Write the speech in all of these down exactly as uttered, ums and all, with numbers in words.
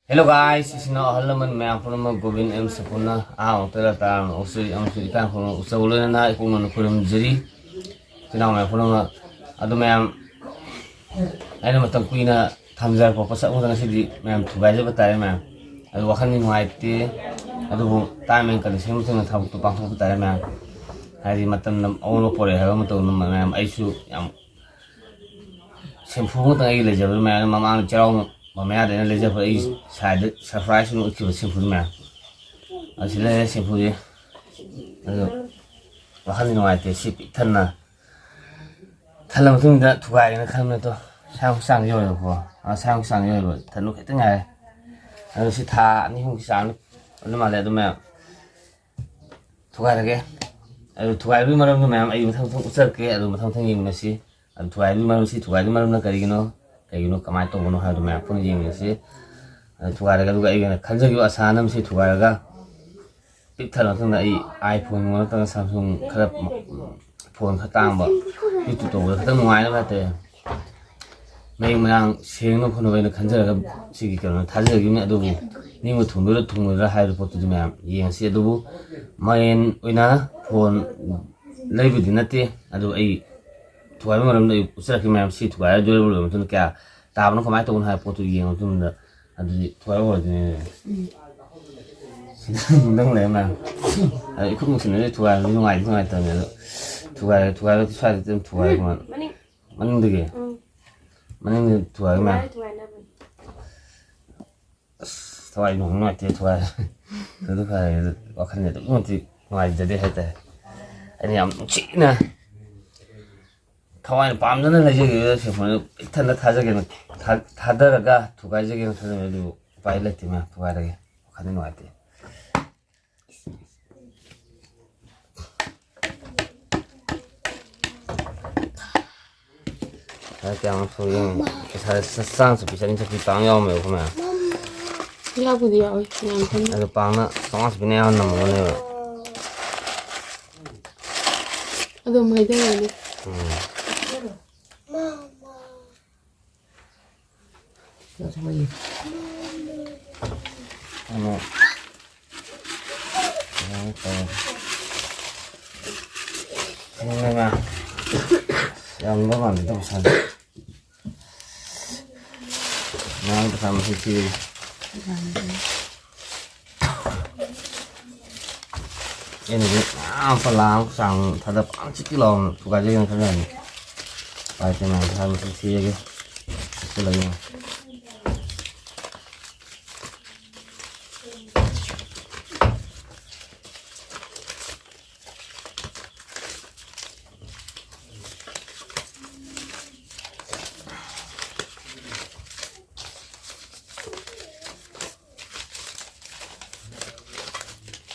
Hello guys, ꯏꯆꯤꯟ ꯏꯅꯥꯎ ꯑꯍꯜ ꯂꯃꯟ ꯃꯌꯥꯝ ꯄꯨꯝꯅꯃꯛ ꯒꯣꯕꯤꯟ ꯑꯦꯝ ꯁꯄꯨꯅ ꯑꯍꯥꯡꯕ ꯃꯛꯇꯗ ꯇꯥꯔꯝꯅ ꯑꯣꯛꯆꯔꯤ ꯑꯃꯁꯨꯡ ꯏꯀꯥꯏ ꯈꯨꯝꯅ ꯎꯆꯧ ꯂꯣꯏꯅꯅ ꯏꯄꯨꯛꯅꯅ ꯈꯨꯔꯨꯝꯖꯔꯤ꯫ ꯏꯆꯤꯟ ꯏꯅꯥꯎ ꯃꯌꯥꯝ ꯄꯨꯝꯅꯃꯛ ꯑꯗꯨ ꯃꯌꯥꯝ ꯑꯩꯅ ꯃꯇꯝ ꯀꯨꯏꯅ ꯊꯝꯖꯔꯛꯄ ꯄꯣꯠꯁꯛ ꯑꯃꯗ ꯉꯁꯤꯗꯤ ꯃꯌꯥꯝ ꯊꯨꯒꯥꯏꯖꯕ ꯇꯥꯔꯦ ꯃꯌꯥꯝ꯫ ꯑꯗꯨ ꯋꯥꯈꯜꯗꯤ ꯅꯨꯡꯉꯥꯏꯇꯦ, ꯑꯗꯨꯕꯨ time and condition ꯃꯇꯨꯡ ꯏꯟꯅ ꯊꯕꯛꯇꯣ ꯄꯥꯡꯊꯣꯛꯄ ꯇꯥꯔꯦ ꯃꯌꯥꯝ꯫ ꯍꯥꯏꯗꯤ ꯃꯇꯝꯅ ꯑꯑꯣꯟꯕ ꯄꯣꯔꯛꯑꯦ ꯍꯥꯏꯕ ꯃꯇꯝꯗ ꯃꯌꯥꯝ ꯑꯩꯁꯨ ꯌꯥꯝ ꯁꯦꯝꯐꯨ ꯑꯃꯇꯪ ꯑꯩꯒꯤ ꯂꯩꯖꯕꯗꯨ ꯃꯌꯥꯝꯅ ꯃꯃꯥꯡꯗ ꯆꯩꯔꯥꯎꯕ ꯃꯌꯥꯗ ꯑꯩꯅ ꯂꯩꯖꯕ ꯑꯩ ꯁꯥꯏꯗ surprise ꯑꯣꯏꯅ ꯎꯠꯈꯤꯕ ꯁꯦꯝꯐꯨꯗꯨ ꯃꯌꯥꯝ꯫ ꯑꯁꯤ ꯂꯩꯔꯦ ꯁꯦꯝꯐꯨꯁꯦ꯫ ꯑꯗꯨ ꯋꯥꯈꯜꯗꯤ ꯅꯨꯡꯉꯥꯏꯇꯦ꯫ ꯁꯤ ꯄꯤꯛ ꯊꯟꯅ ꯊꯜꯂ ꯃꯇꯨꯡꯗ ꯊꯨꯒꯥꯏꯒꯦꯅ ꯈꯟꯕꯅꯦ꯫ ꯑꯗꯣ ꯁꯥꯡ ꯆꯥꯡ ꯌꯧꯔꯦꯕꯀꯣ꯫ ꯑꯥ, ꯁꯥꯡ ꯆꯥꯡ ꯌꯧꯔꯦꯕ꯫ ꯊꯟꯕ ꯈꯤꯇꯪ ꯉꯥꯏꯔꯦ꯫ ꯑꯗꯣ ꯁꯤ ꯊꯥ ꯑꯅꯤ ꯑꯍꯨꯝꯒꯤ ꯆꯥꯡ ꯑꯗꯨ ꯃꯥꯜꯂꯦ꯫ ꯑꯗꯨ ꯃꯌꯥꯝ ꯊꯨꯒꯥꯏꯔꯒꯦ꯫ ꯑꯗꯨ ꯊꯨꯒꯥꯏꯕꯒꯤ ꯃꯔꯝꯗꯣ ꯃꯌꯥꯝ ꯑꯩ ꯃꯊꯪ ꯃꯊꯪ ꯎꯠꯆꯔꯛꯀꯦ꯫ ꯑꯗꯨ ꯃꯊꯪ ꯃꯊꯪ ꯌꯦꯡꯃꯤꯟꯅꯁꯤ꯫ ꯑꯗꯨ ꯊꯨꯒꯥꯏꯕꯒꯤ ꯃꯔꯝꯁꯤ, ꯊꯨꯒꯥꯏꯕꯒꯤ ꯃꯔꯝꯅ ꯀꯔꯤꯒꯤꯅꯣ, ꯀꯩꯒꯤꯅꯣ, ꯀꯃꯥꯏꯅ ꯇꯧꯕꯅꯣ ꯍꯥꯏꯕꯗꯨ ꯃꯌꯥꯝ ꯄꯨꯟꯅ ꯌꯦꯡꯃꯤꯟꯅꯁꯤ꯫ ꯑꯗꯨ ꯊꯨꯒꯥꯏꯔꯒ, ꯑꯗꯨꯒ ꯑꯩꯒꯤ ꯑꯣꯏꯅ ꯈꯟꯖꯈꯤꯕ ꯑꯁꯥ ꯑꯃꯁꯤ ꯊꯨꯒꯥꯏꯔꯒ, ꯄꯤꯛ ꯊꯜꯂ ꯃꯇꯨꯡꯗ ꯑꯩ iPhone ꯅꯠꯇ꯭ꯔꯒ Samsung ꯈꯔ, phone ꯈꯔ ꯇꯥꯡꯕ, YouTube ꯇꯧꯕꯗ ꯈꯤꯇꯪ ꯅꯨꯡꯉꯥꯏꯅꯕ ꯍꯥꯏꯇꯥꯔꯦ꯫ ꯃꯌꯦꯛ ꯃꯌꯥꯡ ꯁꯦꯡꯅ ꯈꯣꯠꯅꯕ ꯑꯩꯅ ꯈꯟꯖꯔꯒ ꯁꯤꯒꯤ ꯀꯩꯅꯣ ꯊꯥꯖꯈꯤꯕꯅꯤ꯫ ꯑꯗꯨꯕꯨ ꯅꯤꯡꯕ ꯊꯨꯡꯗꯣꯏꯔꯥ ꯊꯨꯡꯉꯣꯏꯗ꯭ꯔꯥ ꯍꯥꯏꯕ ꯄꯣꯠꯇꯨꯗꯤ ꯃꯌꯥꯝ ꯌꯦꯡꯉꯁꯤ꯫ ꯑꯗꯨꯕꯨ main ꯑꯣꯏꯅ phone ꯂꯩꯕꯗꯤ ꯅꯠꯇꯦ꯫ ꯑꯗꯨ ꯑꯩ ꯊꯨꯒꯥꯏꯕ ꯃꯔꯝꯗ ꯑꯩ ꯎꯠꯆꯔꯛꯀꯦ ꯃꯌꯥꯝ꯫ ꯁꯤ ꯊꯨꯒꯥꯏꯔ durable ꯑꯣꯏꯕ ꯃꯇꯨꯡꯗ ꯀꯌꯥ ꯇꯥꯕꯅꯣ, ꯀꯃꯥꯏꯅ ꯇꯧꯕꯅꯣ ꯍꯥꯏꯕ ꯄꯣꯠꯇꯨ ꯌꯦꯡꯉ ꯃꯇꯨꯡꯗ ꯑꯗꯨꯗꯤ ꯊꯨꯒꯥꯏꯕ ꯍꯧꯔꯗꯣꯏꯅꯦ꯫ ꯁꯤꯗ ꯅꯪ ꯂꯩꯔ ꯃꯌꯥꯝ꯫ ꯑꯗꯣ ꯏꯈꯨꯠ ꯃꯨꯁꯤꯟꯅꯗꯤ ꯊꯨꯒꯥꯏꯕꯗꯤ ꯅꯨꯡꯉꯥꯏꯗꯤ ꯅꯨꯡꯉꯥꯏꯇꯕꯅꯦ꯫ ꯑꯗꯣ ꯊꯨꯒꯥꯏꯔꯦ, ꯊꯨꯒꯥꯏꯔꯗꯤ ꯁ꯭ꯋꯥꯏꯗ ꯑꯗꯨꯝ ꯊꯨꯒꯥꯏꯔꯦ꯫ ꯃꯅꯤꯡ꯫ ꯃꯅꯤꯡꯗꯒꯤ? ꯎꯝ꯫ ꯃꯅꯤꯡꯗ ꯊꯨꯒꯥꯏꯔꯦ ꯃꯌꯥꯝ꯫ ꯊꯨꯒꯥꯏꯔꯦ, ꯊꯨꯒꯥꯏꯅꯕꯅꯤ꯫ ꯑꯁ, ꯊꯋꯥꯏ ꯅꯨꯡ ꯅꯨꯡꯉꯥꯏꯇꯦ, ꯊꯨꯒꯥꯏꯔꯦ꯫ ꯑꯗꯨ ꯐꯔꯦ, ꯑꯗꯨ ꯋꯥꯈꯜꯁꯦ ꯑꯗꯨꯛꯀꯤ ꯃꯇꯤꯛ ꯅꯨꯡꯉꯥꯏꯖꯗꯦ ꯍꯥꯏꯇꯥꯔꯦ꯫ ꯑꯩꯅ ꯌꯥꯝ ꯅꯨꯡꯁꯤꯅ, ꯊꯋꯥꯏꯅ ꯄꯥꯝꯖꯅ ꯂꯩꯖꯈꯤꯕ ꯁꯦꯜꯐꯣꯟꯗꯨ ꯄꯤꯛ ꯊꯟꯅ ꯊꯥꯖꯒꯦꯅ, ꯊꯥ-, ꯊꯥꯗꯔꯒ ꯊꯨꯒꯥꯏꯖꯒꯦꯅ ꯈꯟꯖꯕꯅꯤ, ꯑꯗꯨꯕꯨ ꯎꯄꯥꯏ ꯂꯩꯇꯦ ꯃꯌꯥꯝ, ꯊꯨꯒꯥꯏꯔꯒꯦ꯫ ꯋꯥꯈꯜꯗꯤ ꯅꯨꯡꯉꯥꯏꯇꯦ꯫ ꯄꯩꯁꯥ ꯀꯌꯥꯃꯨꯛ ꯁꯨ ꯌꯦꯡꯉꯤ꯫ ꯄꯩꯁꯥ ꯆ-, ꯆꯥꯝꯃ ꯆꯠꯄꯤ, ꯆꯅꯤ ꯆꯠꯄꯤ ꯄꯥꯡ ꯌꯥꯎꯔꯝꯃꯦꯕꯀꯣ ꯃꯌꯥꯝ꯫ ꯌꯥꯎꯕꯨꯗꯤ ꯌꯥꯎꯋꯤ, ꯌꯥꯝ ꯀꯟꯅ꯫ ꯑꯗꯣ ꯄꯥꯡꯅ ꯆꯥꯝꯃꯉꯥ ꯆꯠꯄꯤꯅ ꯑꯌꯥꯝꯕ ꯅꯝꯃꯝꯒꯅꯦꯕ꯫ ꯑꯗꯨꯝ ꯍꯥꯏꯖꯔꯅꯤ꯫ ꯎꯝ꯫ ꯀꯩꯅꯣ ꯊꯝꯃꯒꯦ꯫ ꯑꯃꯨꯛ ꯑꯗꯨꯃꯥꯏꯅ ꯇꯧꯔꯒ꯫ ꯁꯤꯅꯦꯕ꯫ ꯌꯥꯝꯕ ꯃꯥꯟꯗꯦ ꯇꯧꯕ ꯁꯥꯁꯦ꯫ ꯉꯔꯥꯡ ꯄꯩꯁꯥ ꯃꯁꯤꯡ ꯊꯤꯔꯤ꯫ ꯑꯩꯅꯗꯤ ꯃꯌꯥꯝ ꯄꯂꯥ ꯑꯃ ꯆꯥꯡ ꯊꯥꯗ ꯄꯥꯡ ꯆꯤꯛꯀꯤ ꯂꯥꯎꯅ ꯊꯨꯒꯥꯏꯖꯒꯦꯅ ꯈꯜꯂꯝꯃꯤ꯫ ꯎꯄꯥꯏ ꯂꯩꯇꯦ ꯃꯌꯥꯝ ꯄꯩꯁꯥ ꯃꯁꯤꯡ ꯊꯤꯔꯒꯦ꯫ ꯆꯤꯛꯁꯤꯜꯂꯒꯦ꯫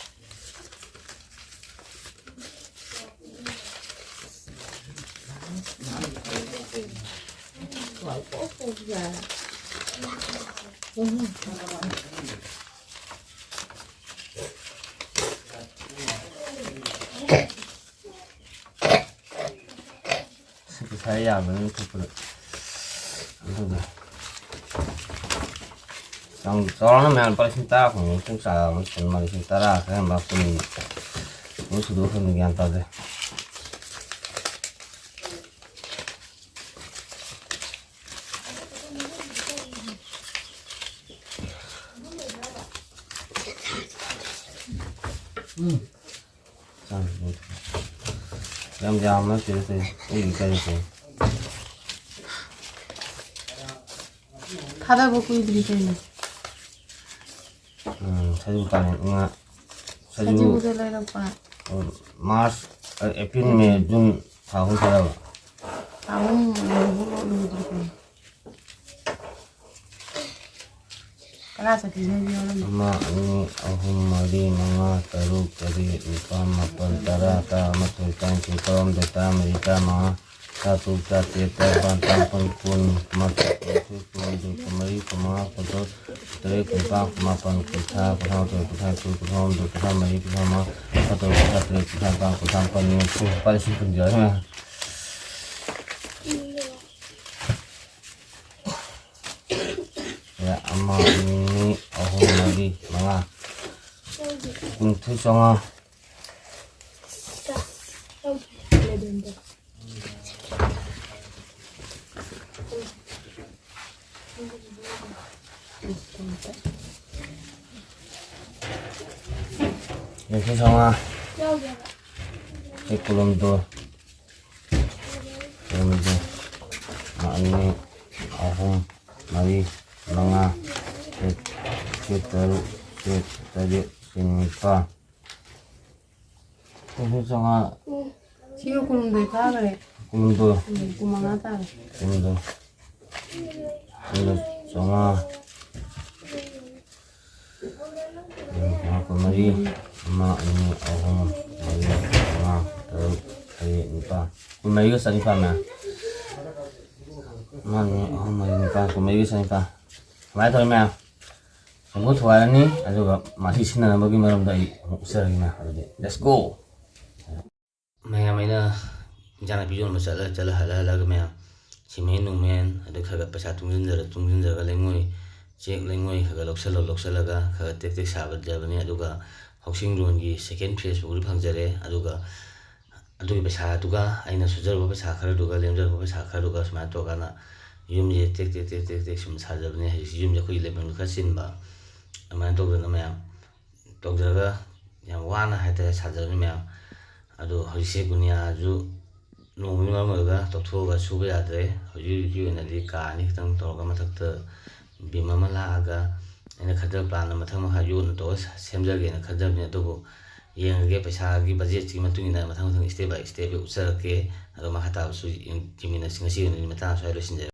ꯄꯩꯁꯥ ꯌꯥꯝꯕꯅꯤꯅ ꯊꯣꯛꯄꯗ ꯑꯗꯨꯒ ꯌꯥꯝ ꯆꯥꯎꯔꯅ ꯃꯌꯥꯝ ꯂꯨꯄꯥ ꯂꯤꯁꯤꯡ ꯇꯔꯥ ꯐꯪꯕ ꯃꯇꯨꯡ ꯆꯥꯔꯛꯑꯕꯅꯤ꯫ ꯁꯤꯅꯦꯃꯥ ꯂꯤꯁꯤꯡ ꯇꯔꯥ ꯈꯔ ꯍꯦꯟꯕ ꯀꯨꯟ ꯂꯣꯏ ꯁꯨꯗꯣꯛꯈ꯭ꯔꯕꯅꯤ꯫ ꯒ꯭ꯌꯥꯟ ꯇꯥꯗꯦ꯫ ꯎꯝ꯫ ꯌꯥꯝ ꯌꯥꯝꯕ ꯅꯠꯇꯦꯗ ꯇꯧꯔꯤꯁꯦ꯫ ꯑꯩꯒꯤ ꯏꯀꯥꯏꯖꯩ꯫ ꯊꯥꯗꯕ ꯀꯨꯏꯗ꯭ꯔꯤ ꯀꯩꯅꯣ꯫ ꯎꯝ, ꯁꯖꯤꯕꯨ ꯀꯥꯂꯦꯟ ꯏꯉꯥ꯫ ꯁꯖꯤꯕꯨ ꯁꯖꯤꯕꯨꯗ ꯂꯩꯔꯛꯄ꯫ ꯎꯝ, ꯃꯥꯔꯆ, ꯑꯦꯄ꯭ꯔꯤꯜ, ꯃꯦ, ꯖꯨꯟ ꯊꯥ ꯑꯍꯨꯝ ꯊꯥꯗꯕ꯫ ꯊꯥ ꯑꯍꯨꯝ ꯂꯣꯏꯗ꯭ꯔꯤ ꯀꯩꯅꯣ꯫ ꯇꯔꯥ ꯆꯠꯄꯤꯁꯨ ꯌꯥꯎꯔꯝꯃꯤ꯫ ꯑꯃ, ꯑꯅꯤ, ꯑꯍꯨꯝ, ꯃꯔꯤ, ꯃꯉꯥ, ꯇꯔꯨꯛ, ꯇꯔꯦꯠ, ꯅꯤꯄꯥꯜ, ꯃꯥꯄꯜ, ꯇꯔꯥ, ꯇꯔꯥꯃꯥꯊꯣꯏ, ꯇꯔꯥꯅꯤꯊꯣꯏ, ꯇꯔꯥꯍꯨꯝꯗꯣꯏ, ꯇꯔꯥꯃꯔꯤ, ꯇꯔꯥꯃꯉꯥ, ꯇꯔꯥꯇꯔꯨꯛ, ꯇꯔꯥꯇꯔꯦꯠ, ꯇꯔꯥꯅꯤꯄꯥꯜ, ꯇꯔꯥꯃꯥꯄꯜ, ꯀꯨꯟ, ꯀꯨꯟꯃꯥꯊꯣꯏ, ꯀꯨꯟꯅꯤꯊꯣꯏ, ꯀꯨꯟꯍꯨꯝꯗꯣꯏ, ꯀꯨꯟꯃꯔꯤ, ꯀꯨꯟꯃꯉꯥ, ꯀꯨꯟꯇꯔꯨꯛ, ꯀꯨꯟꯇꯔꯦꯠ, ꯀꯨꯟꯅꯤꯄꯥꯜ, ꯀꯨꯟꯃꯥꯄꯜ, ꯀꯨꯟꯊ꯭ꯔꯥ, ꯀꯨꯟꯊ꯭ꯔꯥꯃꯥꯊꯣꯏ, ꯀꯨꯟꯊ꯭ꯔꯥꯅꯤꯊꯣꯏ, ꯀꯨꯟꯊ꯭ꯔꯥꯍꯨꯝꯗꯣꯏ, ꯀꯨꯟꯊ꯭ꯔꯥꯃꯔꯤ, ꯀꯨꯟꯊ꯭ꯔꯥꯃꯉꯥ, ꯀꯨꯟꯇꯔꯨꯛ, ꯀꯨꯟꯇꯔꯦꯠ, ꯀꯨꯟꯊ꯭ꯔꯥꯅꯤꯄꯥꯜ, ꯀꯨꯟꯊ꯭ꯔꯥꯃꯥꯄꯜ, ꯅꯤꯐꯨ, ꯂꯨꯄꯥ ꯂꯤꯁꯤꯡ ꯀꯨꯟ ꯌꯧꯔꯦ꯫ ꯑꯃ, ꯑꯅꯤ, ꯑꯍꯨꯝ, ꯃꯔꯤ, ꯃꯉꯥ, ꯀꯨꯟꯅꯤꯊꯣꯏ ꯆꯥꯝꯃꯉꯥ꯫ ꯅꯤꯐꯨ ꯆꯥꯝꯃꯉꯥ꯫ ꯁꯤ ꯀꯨꯟꯍꯨꯝꯗꯣꯏ꯫ ꯀꯨꯟꯍꯨꯝꯗꯣꯏ꯫ ꯑꯃ, ꯑꯅꯤ, ꯑꯍꯨꯝ, ꯃꯔꯤ, ꯃꯉꯥ, ꯁꯤꯠ, ꯁꯤꯠ ꯇꯔꯨꯛ, ꯁꯤꯠ ꯇꯔꯦꯠ, ꯁꯤꯠ ꯅꯤꯄꯥꯜ꯫ ꯅꯤꯐꯨ ꯆꯥꯝꯃꯉꯥ꯫ ꯁꯤꯒ ꯀꯨꯟꯍꯨꯝꯗꯣꯏ ꯐꯥꯈ꯭ꯔꯦ꯫ ꯀꯨꯟꯍꯨꯝꯗꯣꯏ꯫ ꯎꯝ, ꯀꯨꯟꯃꯉꯥ ꯇꯥꯔꯦ꯫ ꯀꯨꯟꯍꯨꯝꯗꯣꯏ꯫ ꯀꯨꯟꯍꯨꯝꯗꯣꯏ ꯆꯥꯝꯃꯉꯥ꯫ ꯀꯨꯟꯃꯉꯥ, ꯀꯨꯟꯃꯔꯤ, ꯑꯃ, ꯑꯅꯤ, ꯑꯍꯨꯝ, ꯃꯔꯤ, ꯃꯉꯥ, ꯇꯔꯨꯛ, ꯇꯔꯦꯠ, ꯅꯤꯄꯥꯜ꯫ ꯀꯨꯟꯃꯔꯤꯒ ꯆꯅꯤꯄꯥꯜ ꯃꯌꯥꯝ꯫ ꯑꯃ, ꯑꯅꯤ, ꯑꯍꯨꯝ, ꯃꯔꯤ, ꯅꯤꯄꯥꯜ, ꯀꯨꯟꯃꯔꯤꯒ ꯆꯅꯤꯄꯥꯜ꯫ ꯀꯃꯥꯏꯅ ꯇꯧꯔꯤ ꯃꯌꯥꯝ? ꯁꯦꯝꯕ ꯊꯨꯒꯥꯏꯔꯅꯤ, ꯑꯗꯨꯒ ꯃꯁꯤ ꯁꯤꯖꯤꯟꯅꯅꯕꯒꯤ ꯃꯔꯝꯗ ꯑꯩ ꯑꯃꯨꯛ ꯎꯠꯆꯔꯒꯦ ꯃꯌꯥꯝ꯫ ꯑꯗꯨꯗꯤ, let's go! ꯃꯌꯥꯝ, ꯑꯩꯅ ꯏꯟꯖꯥꯡ ꯅꯥꯄꯤ ꯌꯣꯟꯕ ꯆꯠꯂ, ꯆꯠꯂ, ꯍꯜꯂ, ꯍꯜꯂꯒ ꯃꯌꯥꯝ, ꯁꯤꯃꯦꯟ ꯅꯨꯡꯃꯦꯟ, ꯑꯗꯩ ꯈꯔ ꯈꯔ ꯄꯩꯁꯥ ꯇꯨꯡꯁꯤꯟꯖꯔ, ꯇꯨꯡꯁꯤꯟꯖꯔꯒ ꯂꯩꯉꯣꯏ, ꯆꯦꯛ ꯂꯩꯉꯣꯏ ꯈꯔ ꯈꯔ ꯂꯧꯁꯜꯂ, ꯂꯧꯁꯜꯂꯒ ꯈꯔ ꯈꯔ ꯇꯦꯛ ꯇꯦꯛ ꯁꯥꯕꯗꯕꯅꯤ꯫ ꯑꯗꯨꯒ housing loanꯒꯤ second phase ꯐꯥꯎꯗꯤ ꯐꯪꯖꯔꯦ꯫ ꯑꯗꯨꯒ ꯑꯗꯨꯒꯤ ꯄꯩꯁꯥꯗꯨꯒ, ꯑꯩꯅ ꯁꯨꯖꯔꯨꯕ ꯄꯩꯁꯥ ꯈꯔꯗꯨꯒ, ꯂꯦꯝꯖꯔꯨꯕ ꯄꯩꯁꯥ ꯈꯔꯗꯨꯒ ꯁꯨꯃꯥꯏꯅ ꯇꯧꯔꯀꯥꯟꯗ ꯌꯨꯝꯁꯦ ꯇꯦꯛ ꯇꯦꯛ, ꯇꯦꯛ ꯇꯦꯛ, ꯇꯦꯛ ꯁꯨꯝ ꯁꯥꯖꯕꯅꯦ꯫ ꯍꯧꯖꯤꯛꯁꯤ ꯌꯨꯝꯁꯦ ꯑꯩꯈꯣꯏꯒꯤ ꯂꯩꯐꯝꯗꯨ ꯈꯔ ꯆꯤꯟꯕ, ꯑꯗꯨꯃꯥꯏꯅ ꯇꯧꯗꯅ ꯃꯌꯥꯝ ꯇꯧꯖꯔꯒ ꯌꯥꯝ ꯋꯥꯅ ꯍꯥꯏꯇꯥꯔꯦ ꯁꯥꯖꯕꯅꯤ ꯃꯌꯥꯝ꯫ ꯑꯗꯣ ꯍꯧꯖꯤꯛꯁꯦ ꯒꯨꯅꯤꯌꯥꯁꯨ ꯅꯣꯡꯃꯒꯤ ꯃꯔꯝ ꯑꯣꯏꯔꯒ ꯇꯧꯊꯣꯛꯑꯒ ꯁꯨꯕ ꯌꯥꯗ꯭ꯔꯦ꯫ ꯍꯧꯖꯤꯛ ꯍꯧꯖꯤꯛꯀꯤ ꯑꯣꯏꯅꯗꯤ ꯀꯥ ꯑꯅꯤ ꯈꯛꯇꯪ ꯇꯧꯔꯒ ꯃꯊꯛꯇ ꯕꯤꯝ ꯑꯃ ꯂꯥꯛꯑꯒ ꯑꯩꯅ ꯈꯟꯖꯕ ꯄ꯭ꯂꯥꯟꯗ ꯃꯊꯪ ꯃꯈꯥ ꯌꯣꯠꯅ ꯇꯧꯔꯒ ꯁꯦꯝꯖꯒꯦꯅ ꯈꯟꯖꯕꯅꯤ꯫ ꯑꯗꯨꯕꯨ ꯌꯦꯡꯉꯒꯦ, ꯄꯩꯁꯥꯒꯤ ꯕꯖꯦꯠꯁꯤꯒꯤ ꯃꯇꯨꯡ ꯏꯟꯅ ꯃꯊꯪ ꯃꯊꯪ step by step ꯎꯠꯆꯔꯛꯀꯦ꯫ ꯑꯗꯣ ꯃꯈꯥ ꯇꯥꯕꯁꯨ ꯌꯦꯡꯃꯤꯟꯅꯁꯤ꯫ ꯉꯁꯤꯒꯤ ꯑꯣꯏꯅꯗꯤ ꯃꯇꯥꯡ ꯑꯁ꯭ꯋꯥꯏꯗ ꯂꯣꯏꯁꯤꯟꯖꯔꯒꯦ꯫